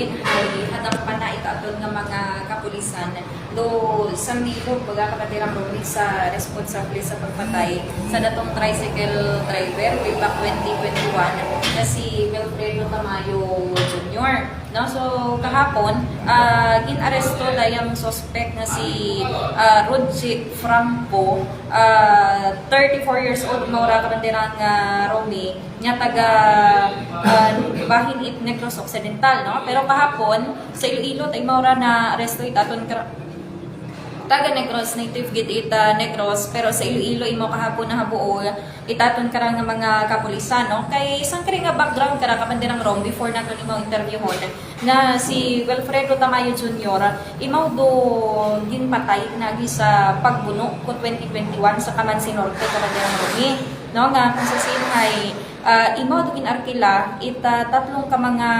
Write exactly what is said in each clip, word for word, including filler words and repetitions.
Ay hadang pa na ito aton nga mga kapulisan. Do sa Nilo, baga, kabatirang Romy, sa responsable sa pagpatay sa datong tricycle driver way back twenty twenty-one na si Wilfredo Tamayo Junior, no? So, kahapon, ah, gin-aresto na yung suspect na si, ah, Rodji Franco, ah, thirty-four years old, mao ra, kabatirang, ah, Romy, nga taga, ah, bahin it Negros Occidental, no? Pero kahapon, sa Iloilo, tay mao ra na aresto it aton kar-, taga Negros, native gid it, ah, Negros, pero sa Iloilo, imo kahapon nahabuol it aton karang nga mga kapulisan, no? Kay sang kari nga background kara, kabatirang Rom, before naton imo interviewon, nga si Wilfredo Tamayo Junior, imaw do ginpatay nagi sa pagbuno ko twenty twenty-one sa Camansi Norte, kabatirang Romy, no? Nga kung sa same hay, ah, imaw do ginarkila it, ah, tatlong ka mga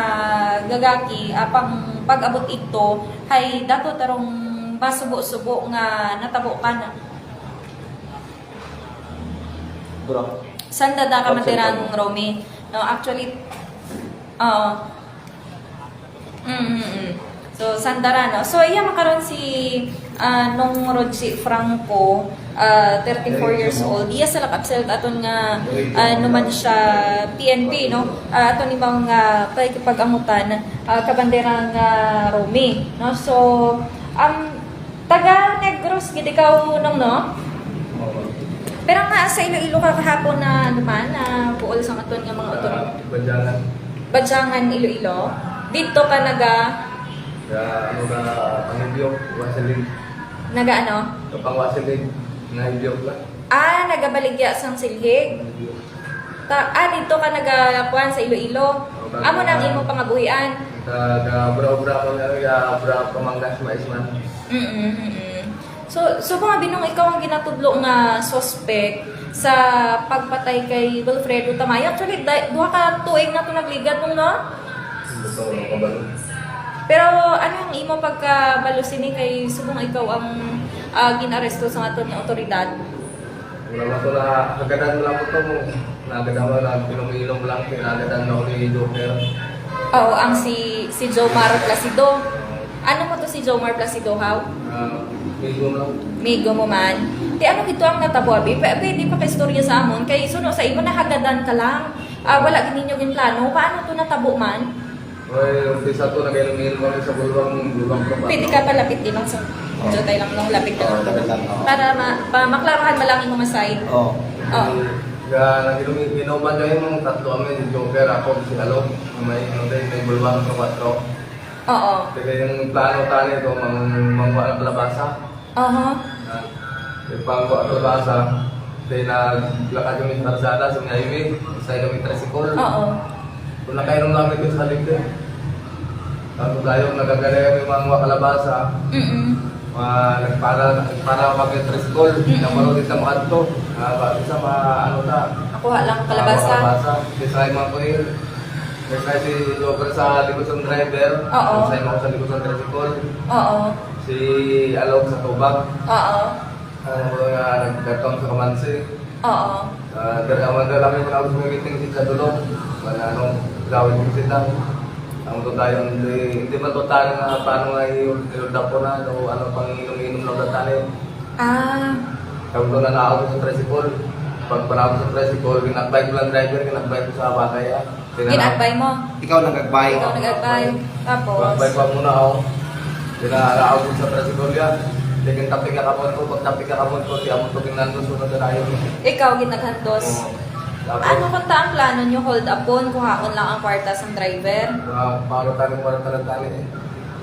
gagaki, ah, pang pag-abot ito hay dato tarong masubo-subo nga natabo ka na. Bro. Sanda da, kabatirang Romy. No, actually, oo. Mm, mm, mm. So, sanda ra, no? So, iya makaron si, ah, Nong Rodji Franco, ah, thirty-four years old. Iya sa lakapsel aton nga, ah, numan siya P N P, no? Ah, aton ibang, ah, pag-, pag-amutan, ah, kabatirang, ah, Romy, no? So, um, taga Negros gid ikaw, Nong, no? Pero nga sa Iloilo ka kahapon na naman, na buol sa aton nga mga otoridad. Badyangan. Badyangan, Iloilo. Dito ka naga... Sa ano ka, Pangibyok, Wasilig. Naga ano? Kapang Wasilig, Pangibyok la. Ah, nagabaligya sang silhig. Ta, ah, dito ka nagakuan sa Iloilo. Amo na ang imo pangabuhian. Sa, sa obra-obra ko na, ya, obra pamangas mais man. Mm-mm, mm-mm. So, so mga binong, ikaw ang ginatudlo nga suspect sa pagpatay kay Wilfredo Tamayo. Actually, da- duha ka tuig na to nagligad, Nong, no? Hindi pa ako makabalo. Pero ano ang imo pagkabalo sini kay subong ikaw ang, ah, gin-aresto sa aton nga otoridad? Wala man to na, hagadan mo lang ko to mo. Nagadan mo lang, pinumilong lang, pinagadan mo ni Joker. Oo, ang si si Jomar Placido. Ano mo to si Jomar Placido, haw? Ah, migo lang. Migo mo man. Ti ano gito ang natabo, abi? Pwe- Pwede pa ka istorya sa amon kay suno sa imo nahagadan ka lang. Ah, wala gid ninyo ginplano. Paano to natabo man? Oy, umpisa to, nagainom-inom kami sa bulwang, bulwang ko pa. Pwede ka palapit din ang sa jutay lang nung lapit ka Oo, lang. lapit lang, oo. Para ma, pa, maklarahan mo lang imo side. Oh. Oh. Kaya nag-inom-inom man kami mong tatlo kami, yung Joker, ako, si Alok, may, ano, may, may bulwang sa kwatro. Oo. Kaya yung plano tani ito, mang, mangwa ng kalabasa. Aha. Ah, yung pangwa ng kalabasa, kaya naglakad kami sa karsada, sa may highway, sa kami tricycle. Oo. Kung nakainom namin ito sa halip din. Tapos tayo, nagagala yung mga, mga kalabasa. Mm-mm. Mga nagpara, nagpara mag-tricycle. Mm-mm. Napanood din sa mga adto. Ah, ba, sa mga ano na. Nakuha lang kalabasa. Kalabasa. Di sa mga kuya. Di sa si Joker sa likod sa driver. Oo. Sa mga sa likod sa tricycle. Oo. Si Alok sa tubak. Oo. Ang mga nagkatong sa kamansi. Oo. Ah, dala man dala kami mga gusto meeting sa Dulong. Wala nung gawin ko sila. Ang to tayo, hindi, hindi man to tayo na paano nga i-, i-hold up ko na, no, ano, pang inom-inom lang na tayo. Ah, Kami to na naabot sa tricycle. Pag panabot sa tricycle, ginakbay ko lang driver, ginakbay ko sa bakay, ah. Tinanap. Ginagbay mo. Ikaw nag-agbay. Ikaw nag-agbay. Tapos, Ginakbay pa muna ako. Tinanap ko sa tricycle, ya. Tingin tapik ka kapon ko, pag tapik ka kapon ko, di ako to ginandos ko na tayo. Ikaw ginaghandos. Oo. Tapos, Ano kung ta ang plano nyo, hold upon, kuhaon lang ang kwarta sa driver? Ah, para tayo, para tayo tayo eh.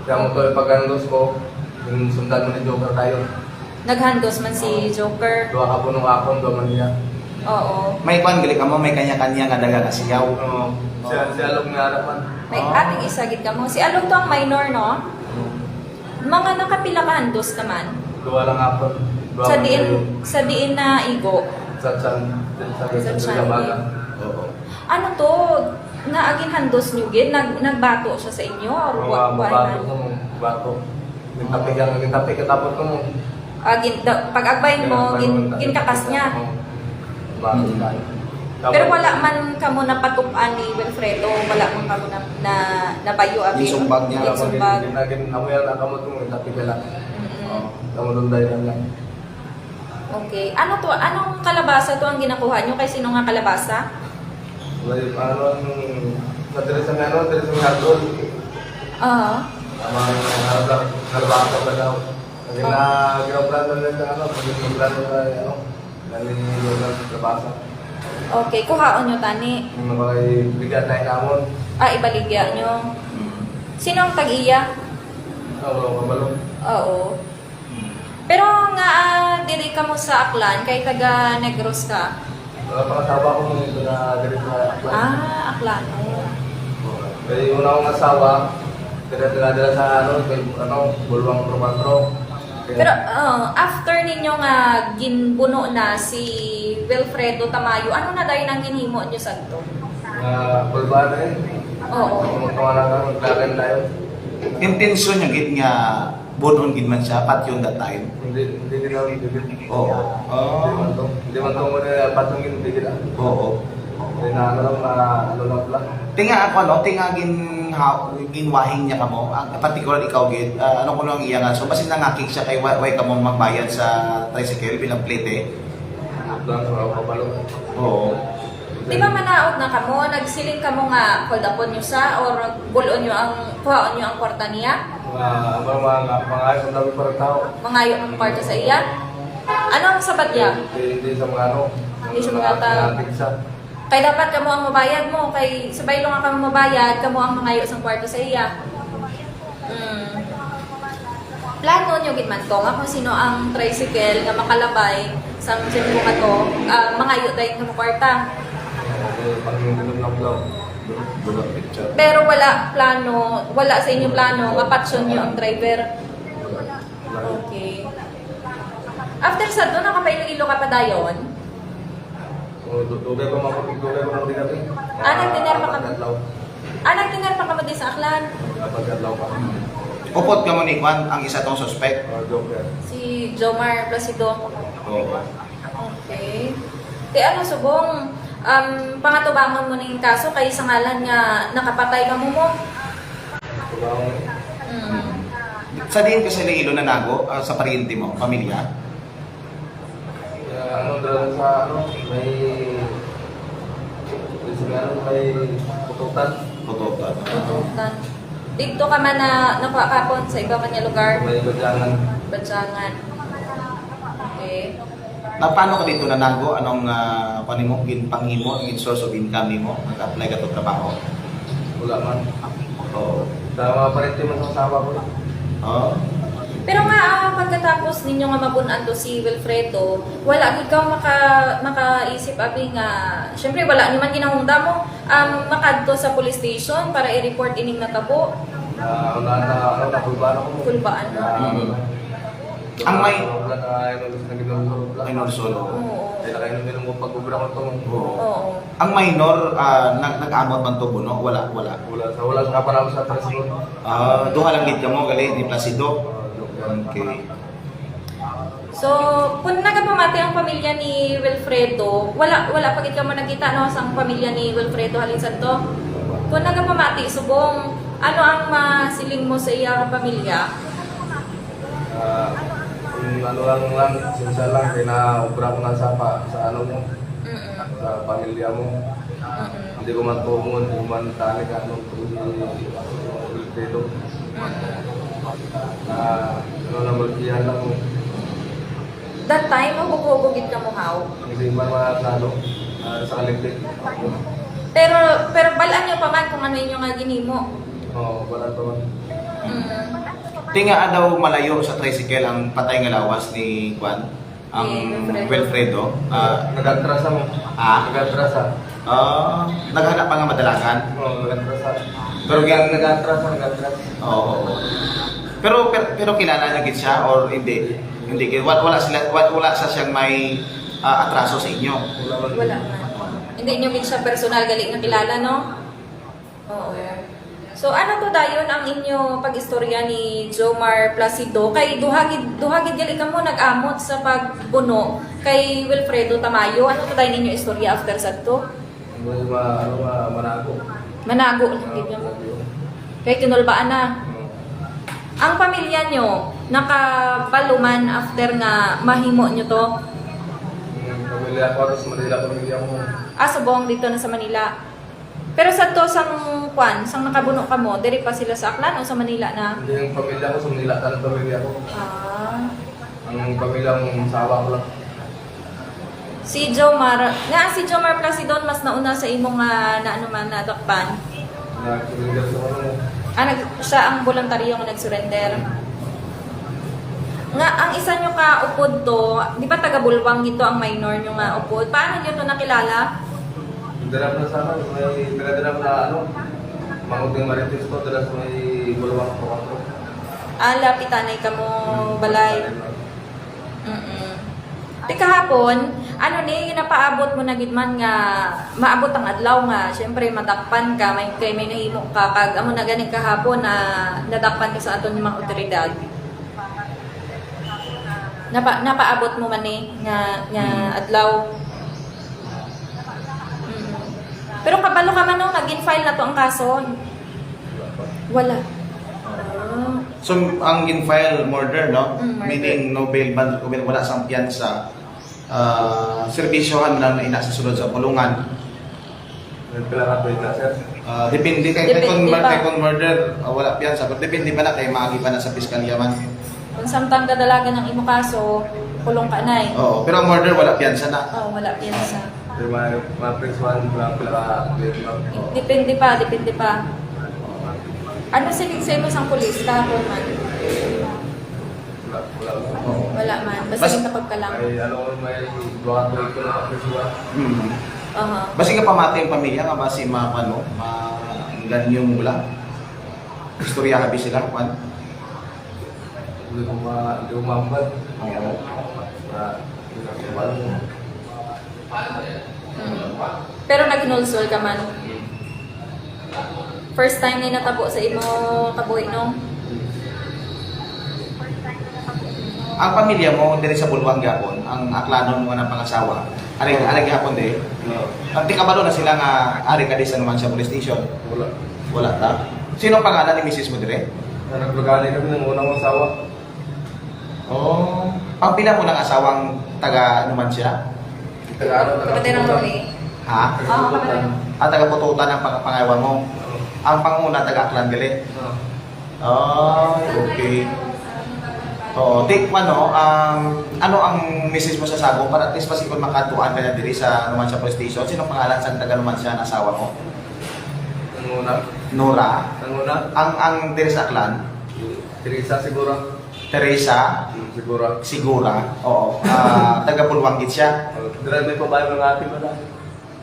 Kaya mo to, pag-andos ko, yung sundan mo ni Joker tayo. Naghandos man si Joker. Dua ka punong akon, dua man niya. Oo. May kwan gali kamo, may kanya-kanya nga daga nga siyaw. Oo. Si, si Alok nga anak man. May ating isa gid kamo. Si Alok to ang minor, no? Mga nakapila ka handos naman? Dua lang akon. Dua Sa man diin, tayo. Sa diin na igo? Sa Chan. Sa, Sa sa, Chan. Labaga. Oo. Ano to? Naagin handos nyo gid? Nag, nagbato siya sa inyo? Or Oo, wa, wa bato man? ko mo, bato. Yung tapik ang, yung tapik ang tapos ko mo. Ah, gin, da, pag-agbay mo, gin, ginkakas niya? Oo. Bato tayo. Pero wala man kamo napatup-an ni Wilfredo, wala man kamo na, na nabayo abi. Gisumbag niya. Gisumbag. Hindi na, gin-, amo yan ang kamot mo, tapi ka lang. Mm-mm. Oh, kamot ang dahilan lang. Okay. Ano to? Anong kalabasa to ang ginakuha nyo? Kay sino nga kalabasa? Like, ano, ang, sa diri sa may, ano, diri sa may hardware. Oo. Ang mga, ano, kalabasa ba daw? Ang gina-, ginabrand na nila, ano, pag-brand na, ano, naliliwan sa kalabasa. Okay, kuhaon nyo tani. Yung mga ibigay tayo namon. Ah, ibaligya nyo. Mm. Sino ang tag-iya? Ah, wala ko kabalo. Oo. Pero nga, ah, diri kamo sa Aklan, kay taga Negros ka? Wala pa asawa ko nung ito na diri sa Aklan. Ah, Aklano. Kay una akong asawa, taga, taga dira sa, ano, kay, ano, Bulwang Pro Patro. Pero, ah, after ninyo nga ginbuno na si Wilfredo Tamayo, ano na dayon ang ginhimo nyo sadto? Nga, kulbaan na eh. Oo. Ang mga wala na, magdagan tayo. Intensyon niya gid nga bunon gid man siya, patyon that time. Hindi, hindi gid ako, hindi gid. Oo. Hindi man to. Hindi man to mo na patyon, hindi gid, ah. Oo. Hindi na, ano lang, na, ano lang pala. Tinga ako, ano, tinga gin-, ha-, ginwahing niya kamo. Ang particular ikaw gid, ah, ano kuno ang iya nga. So, basin nangakig siya kay wa-, way kamo magbayad sa tricycle bilang plete. Lang sa kabalo. Oo. Di ba manaog na kamo? Nagsiling kamo nga hold upon nyo sa or gulon nyo ang, kuhaon nyo ang kwarta niya? Mga, mga, mga, mga ayos ang dami para tao. Mangayo ang kwarta sa iya? Ano ang sabat niya? Hindi, hindi sa mga ano, hindi sa mga tao. Mga tigsa. Kay dapat kamo ang mabayad mo, kay sa baylo nga kamo mabayad, kamo ang mangayo sang kwarta sa iya. Mm. Plano nyo gid man to nga kung sino ang tricycle nga makalabay sang tiyempo nga to, ah, mangayo dayon kamo kwarta. Pag yung ganun lang daw, wala picture. Pero wala plano, wala sa inyo plano nga patyon nyo ang driver. Okay. After sa doon, nakapailoilo ka pa dayon? Oh, du-, dugay pa, mga dugay pa, mga dugay pa. Ah, nagdiner pa kamo? Adlaw. Ah, nagdiner pa kamo di sa Aklan? Kapag adlaw pa. Upod kamo ni Juan, ang isa tong suspect? Oh, Joker. Si Jomar Placido. Oo. Okay. Ti ano, subong, um, pangatubangon mo ning kaso kay sa ngalan nga nakapatay kamo mo? Tubangon. Mm. Sa diin ka sa Iloilo nanago, ah, sa paryente mo, pamilya? Ah, ano, dala sa, ano, may, may, ano, may pututan. Pututan. Pututan. Dito ka man na nakuha kapon sa iba man nga lugar? May Badyangan. Badyangan. Okay. Na, paano ka dito nanago? Anong, ah, kuwan nimo, ginpanghimo, ang source of income nimo? Nag-apply ka to trabaho? Wala man. Oo. Sa mga parente man sa asawa ko. Oo. Pero nga, ah, pagkatapos ninyo nga mabun-an to si Wilfredo, wala gid ka maka-, makaisip, abi, nga, syempre, wala nyo man ginahumdamo, um, makadto sa police station para i-report ining natabo? Na, na, na, ano, nakulbaan ako. Kulbaan mo. Na, Mm. Ang may wala na, ano, gusto na ginawa ko. Minor solo. Oo. Kaya nakainom-inom ko pag-ubra ko to. Oo. Oo. Ang minor, ah, nag-, nag-amot man to, buno? Wala, wala. Wala sa, wala sa kapanahon sa transport. Ah, duha lang gid kamo, gali ni Placido? Ah, duha. Okay. So, kung nagapamati ang pamilya ni Wilfredo, wala, wala pa gid kamo nagkita, no, sang pamilya ni Wilfredo halin sadto? Kung nagapamati, subong, ano ang masiling mo sa iya nga pamilya? Ah, kung ano lang, lang, sinsya lang, kay naobra ko na sa pa-, sa ano mo, Mm-mm. sa pamilya mo. Mm-mm. Hindi ko man tuo, hindi ko man tani ka, ano, kung hindi, dito. Mm-mm. Na, ano na, magkiyan lang mo. That time, hubog-hubog gid kamo, haw? Hindi man, mga, ano, ah, sa kaligpit. Pero, pero balaan nyo pa man kung ano inyo nga ginhimo? Oo, balaan pa man. Mm. Ti nga daw malayo sa tricycle ang patay nga lawas ni Juan, ang Ni Wilfredo. Wilfredo. Ah, nag-atras mo. Ah? Nag-atras, ah. Ah, naghanap pa nga madalagan? Oo, nag-atras, ah. Pero Nag-, nag-atras, ah, nag-atras. Oo, oo. Pero, pero, pero kilala niya gid siya or hindi? Hindi gid. Wala, wala sila, wala, wala sa siyang may, ah, atraso sa inyo? Wala man. Wala man. Hindi nyo gid siya personal gali nga kilala, no? Oo. So, ano to dayon ang inyo pag-istorya ni Jomar Placido? Kay duha gid, duha gid gali kamo nag-amot sa pagbuno kay Wilfredo Tamayo. Ano to dayon inyo istorya after sadto? May ma-, ano, ma-, manago. Manago lang gid mo. Kay kinulbaan na. Ang pamilya nyo, nakabalo man after nga mahimo nyo to? Ang pamilya ko, sa Manila, pamilya ko. Ah, subong dito na sa Manila. Pero sa to, sang kwan, sang nakabuno ka mo, diri pa sila sa Aklan o sa Manila na? Hindi, ang pamilya ko, sa Manila, ang pamilya ko. Ah. Ang pamilya ng asawa ko lang. Si Jomar, nga si Jomar Placidon mas nauna sa imo nga naano man nadakpan. Nag-surrender sa ano. Ah, nag, siya ang voluntaryo nga nag-surrender. Nga ang isa nyo ka upod to, di ba taga Bulwang ito ang minor nyo nga upod? Paano nyo to nakilala? Dala na sa ano, may taga-dala na ano, manguting marites ko, dala sa may Bulwang ko. Ah, lapitanay ka mo balay. Mm-mm. Di kahapon, ano ni, napaabot mo na gid man nga maabot ang adlaw nga, syempre, madakpan ka, may, kay may nahimo ka, kag amo na gani kahapon na nadakpan ka sa aton mga otoridad. Napa, napaabot mo man ni nga, nga Hmm. adlaw. Mm. Pero kabalo ka man no, nga gin-file na to ang kaso. Wala. Ah. So, ang gin-file murder, no? Mm, murder. Meaning, no bail bond, wala sang piyansa. Ah, serbisyohan lang na ina sa sulod sa kulungan. Nagpila ka pwede na, sir? Ah, depende kay, kay kung, Depende mur- pa. Kay kung murder, ah, wala piyansa. Pero depende pa na kay maagi pa na sa piskalya man. Kung samtang dadalagan ang imo kaso, kulong ka na eh. Oo, pero ang murder, wala piyansa na. Oh, wala piyansa. Di ba, mga preso, mga pila ka pwede, ma'am? Depende pa, depende pa. Ano siling sa imo sang pulis kahapon man? Wala, wala, ma'am. Oo. Wala man. Basta Bas- yung kapag ka lang. Ay, ano, may duha ka pwede na preso, ah. Hmm. Aha. Basi nga pamati ang pamilya nga basi ma ano, ma ganyong mula. Istorya habi sila kwan. Hindi ko ma-, hindi ko maambal. Oo. Ah, hindi ko maambal. Mm. Pero naghinulsol ka man. First time ni natabo sa imo kabuhi, no? Ang pamilya mo diri sa Bulwang gapon, ang aklanon mo nga pangasawa. Ari, ari gapon di. No. Ang tikabalo na sila nga ari ka di sa Numancia Police Station. Wala. Wala ta. Sino ang pangalan ni misis mo dire? Nagpagani kami ng unang asawa. Oh, ang pila mo nang asawang taga Numancia? Taga ano, taga Kapatid ng Pututan. Muli. Ha? Oo, kapatid. Ah, taga Pututan ang pang- pangasawa mo. Oo. Ang panguna taga Aklan gali. Oo. Ay, okay. Oo, take ano, um, ano ang message mo sa Sabong para at least pasikon makadtuan ka na diri sa Numancia Police Station? Sino pangalan sa taga Numancia na asawa mo? Ang una, Nora. ang una, Ang ang diri sa Aklan? Teresa siguro. Teresa Hmm, siguro. Sigura. Oo. Ah, taga Bulwang gid siya. Oh, dira may babae mga ate mo na.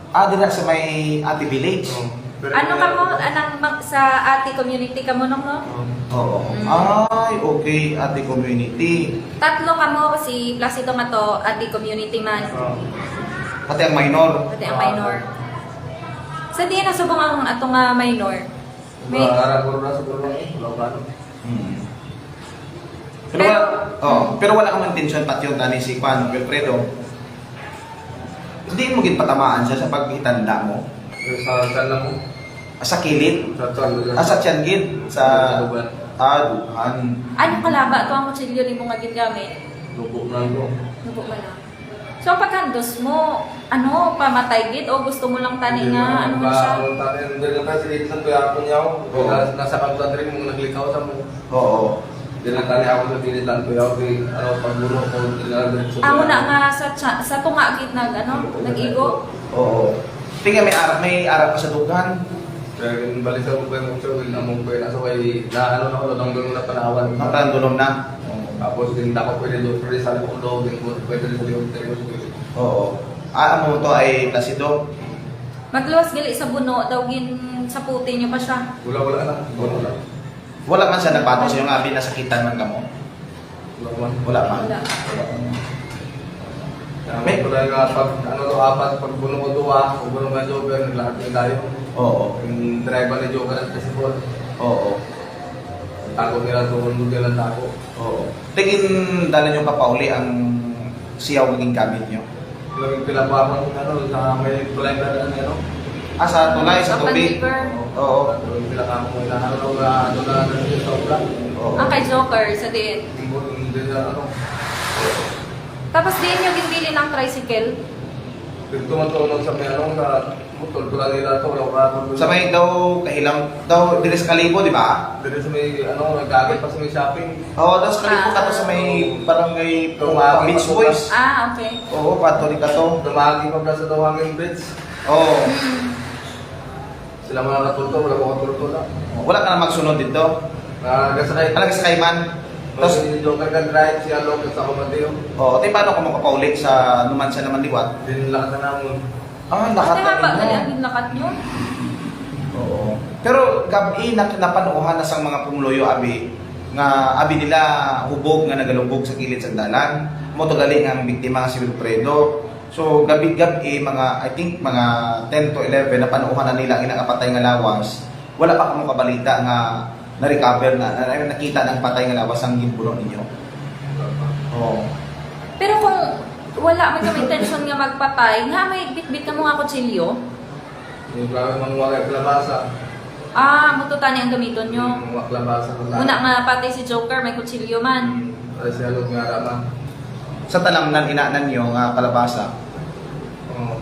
Ah, dira sa may Ate Village. Oh, pero Ano may- ka mo? Anang mag, sa Ate community ka mo, nung, no? Oh. Oo. Mm. Ay, okay, Ate Community. Tatlo ka mo, si Placido nga to, Ate community man. Oh. Pati ang minor. Pati ang minor. Sa diin na subong ang ato nga minor? May- Ba, ara ko na sa Bulwang, eh. Wala ba, ano? Hmm. Pero, Pero- wala, oh, pero wala kang intensyon patyon tani si Juan Wilfredo. Hindi mo gid patamaan siya sa paghitanda mo. Yung sa, sa lang mo. Ah, sa kilid. Sa, sa, Ah, sa tiyan gid. Sa, Dugan. Ah, dugan. Ano kalaba to ang kutsilyo nimo nga gingamit? Dugo na ko. Nubo ka lang. So, ang paghandos mo, ano, pamatay gid o gusto mo lang tani nga, ano man siya? Ang tani, hindi lang kasi dito sa tuya ko niya, oh. Oo. Nasa, nasa kanto na rin mong naglikaw sa mo. Oo. Hindi lang tani ako sa pilitan ko, yaw, di, ano, pagbuno ko, hindi lang rin sa Amo na nga sa, sa, sa tunga gid nag, ano, nag-igo. Oo. Tingnan, may arap, may arap pa sa dugan. Kaya yung balik sa mukha mo, sir, yung among kuya na sa way, na ano na, ano, nang doon na panawan. Ang tandulom na. Tapos, yung dako pwede doon, pwede sa likod doon, yung pwede sa likod, pwede sa likod. Oo. Ah, amo to ay Placido. Magluwas gali sa buno, daw gin saputi niyo pa siya. Wala, wala na. Wala na. Wala man siya nagbato sa inyo nga abi nasakitan man kamo. Wala man. Wala man. Wala. Kaya may pala nga pag, ano to, apat, pag buno ko duwa, o buno nga Joker, naglahat na tayo. Oo. Yung driver ni Joker at Kasipon. Oo. Tago nila, tugon mo nila tago. Oo. Tingin dala niyo papauli ang siyaw nga gingamit niyo. Yung pila pa ako, ano, sa may driver na ano, Ah, sa tulay, sa tubig. Sa Pantiver. Oo. Ang kay Joker, sa diin. Tapos diin nyo ginbilin ang tricycle? Dito man to, sa may ano, sa motor, tulad nila to, wala ko na. Sa may daw, kahilang, daw, diri sa Kalibo, di ba? Diri sa may, ano, nagkagit pa sa may shopping. Oo, daw sa Kalibo ka to sa may barangay Beach Boys. Ah, okay. Oo, pato ni ka to. Dumagi pa sa Duhangin Bridge. Oo. Hmm. Sila mga katulto, wala ko katulto na. Wala ka na magsunod dito? Ah, nagasakay. Ah, nagasakay man? Tapos si Joker ka drive, si Alok, sa Kumateo. Oo, tayo paano ka makapauli sa numan siya naman liwat? Din lang sa namon. Ah, lahat na ninyo. Ate, haba gali ang ginlakat nyo? Oo. Pero gabi, nak-, napanuohan na sang mga pumuluyo, abi, nga abi nila hubog nga nagalubog sa kilid sa dalan. Mo to gali nga ang biktima nga si Wilfredo. So, gabi-gabi, mga, I think, mga ten to eleven, napanuohan na nila ang inang patay nga lawas. Wala pa kamo kabalita nga na-recover na, na, na nakita ng patay nga lawas ang ginbuno ninyo? Oo. Pero kung wala man kamo intensyon nga magpatay, nga may bitbit kamo nga kutsilyo? Yung klaro man wala kalabasa. Ah, amo to tani ang gamiton nyo. Yung wala kalabasa ko lang. Una nga pati si Joker, may kutsilyo man. Hmm. Ay, siya lang nga naman. Sa talamnan, inanan nyo nga kalabasa? Oo.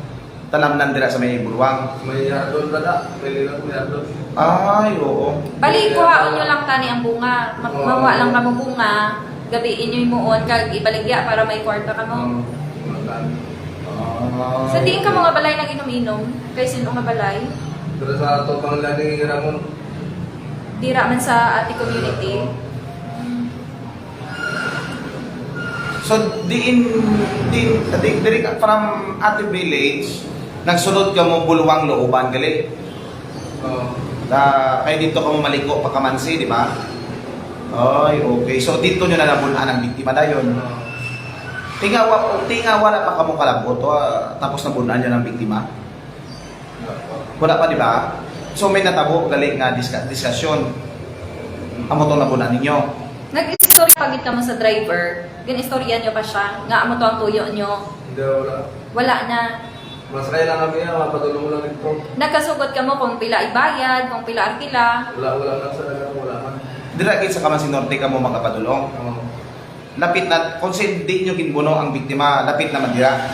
Talamnan dira sa may Buruang? May yardon ba na? May lilang may yardon. Ay, oo. Bali, kuhaon nyo lang tani ang bunga. Mag-, Oo. Mawa lang kamo bunga. Gabi inyo himuon kag ibaligya para may kwarta kamo. Oo, wala. Ah. Sa diin kamo nga balay nag-inom-inom? Kay sin-o nga balay? Pero sa ato pang lani, Ramon. Dira man sa ati community. Oo. So, diin, diin, di, diri ka, from ati village, nagsulod kamo Buluang, Looban, gali? Oo. Ah, kay dito kamo maliko pa Kamansi, di ba? Ay, okay. So, dito nyo na nabun-an ang biktima dayon. Oo. Tingawa, tingawa na pa kamo kalabot, ah, tapos nabun-an nyo ng biktima? Wala pa. Wala pa, di ba? So, may natabo gali nga diska-, diskasyon. Amo tong nabun-an ninyo. Nag-istorya pa gid kamo sa driver, gin-istorya nyo pa siya nga amo to ang tuyo nyo? Hindi, wala. Wala na. Masakay lang kami, ah, mapadulong lang dito. Nagkasugot kamo kung pila ibayad, kung pila arkila? Wala, wala lang sa dagat, wala man. Dira gid sa Kamansi Norte kamo magapadulong? Oo. Lapit na, kung sin-, di nyo ginbuno ang biktima, lapit na man dira?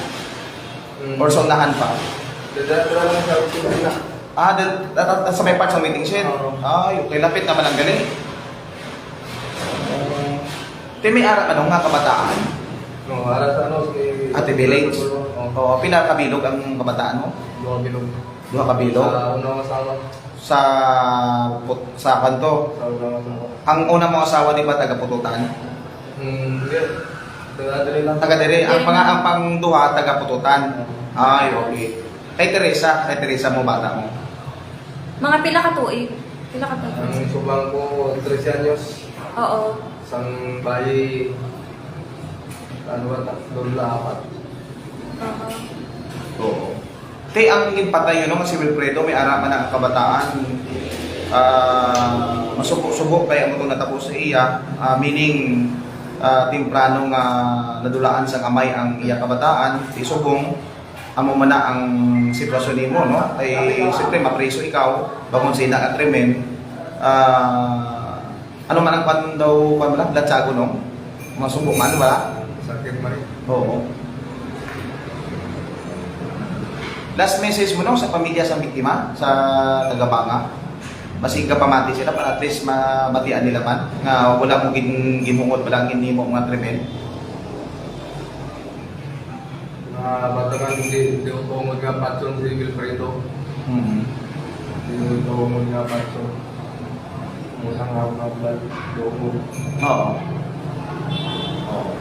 Mm. Or sa unahan pa? Dira, dira lang sa opisina. Ah, dira, sa, sa may part sa waiting shed? Oo. Ay, okay, lapit naman ang gali. Ti may ara ka nga kabataan? No, ara sa ano, si Ate Village? Oo. Oo, pila ka bilog ang kabataan mo? Duha bilog. Duha ka bilog? Sa una nga asawa. Sa put-, sa kanto? Sa una nga asawa. Ang una mong asawa, di ba, taga Pututan? Hmm, hindi. Taga diri lang. Taga diri. Ang mga, ang pangduha, taga Pututan. Ay, okay. Kay Teresa, kay Teresa mo, bata mo? Mga pila ka tuig? Pila ka tuig? Ang subang ko, trese anyos. Oo. Sang bayi, ano ba, tatlo la, apat. Aha. Oo. Te, ang ginpatay yun, no, si Wilfredo, may ara man ang kabataan. Ah, masubo-subo kay amo tong natabo sa iya, ah, meaning, ah, temprano nga nadulaan sa kamay ang iya kabataan, isubong, amo man na ang sitwasyon nimo, no? Ay, siyempre, mapriso ikaw, bangon sa ina ka krimen. Ah, ano man ang kwan daw, kwan mo lang, Blatsago, no? Masubo man, wala? Sakit man eh. Oo. Last message mo, no, sa pamilya sa biktima, sa taga-Banga? Basig ka pamati sila para at least mabatian nila man nga wala mo gin-, gimungod, wala gin-, nimo mga krimen. Nga bata man, hindi, hindi ko tungod nga patyon si Wilfredo. Mhm. Hindi ko tungod nga patyon. Muna nga ako nga blood, loko. Oo. Oo.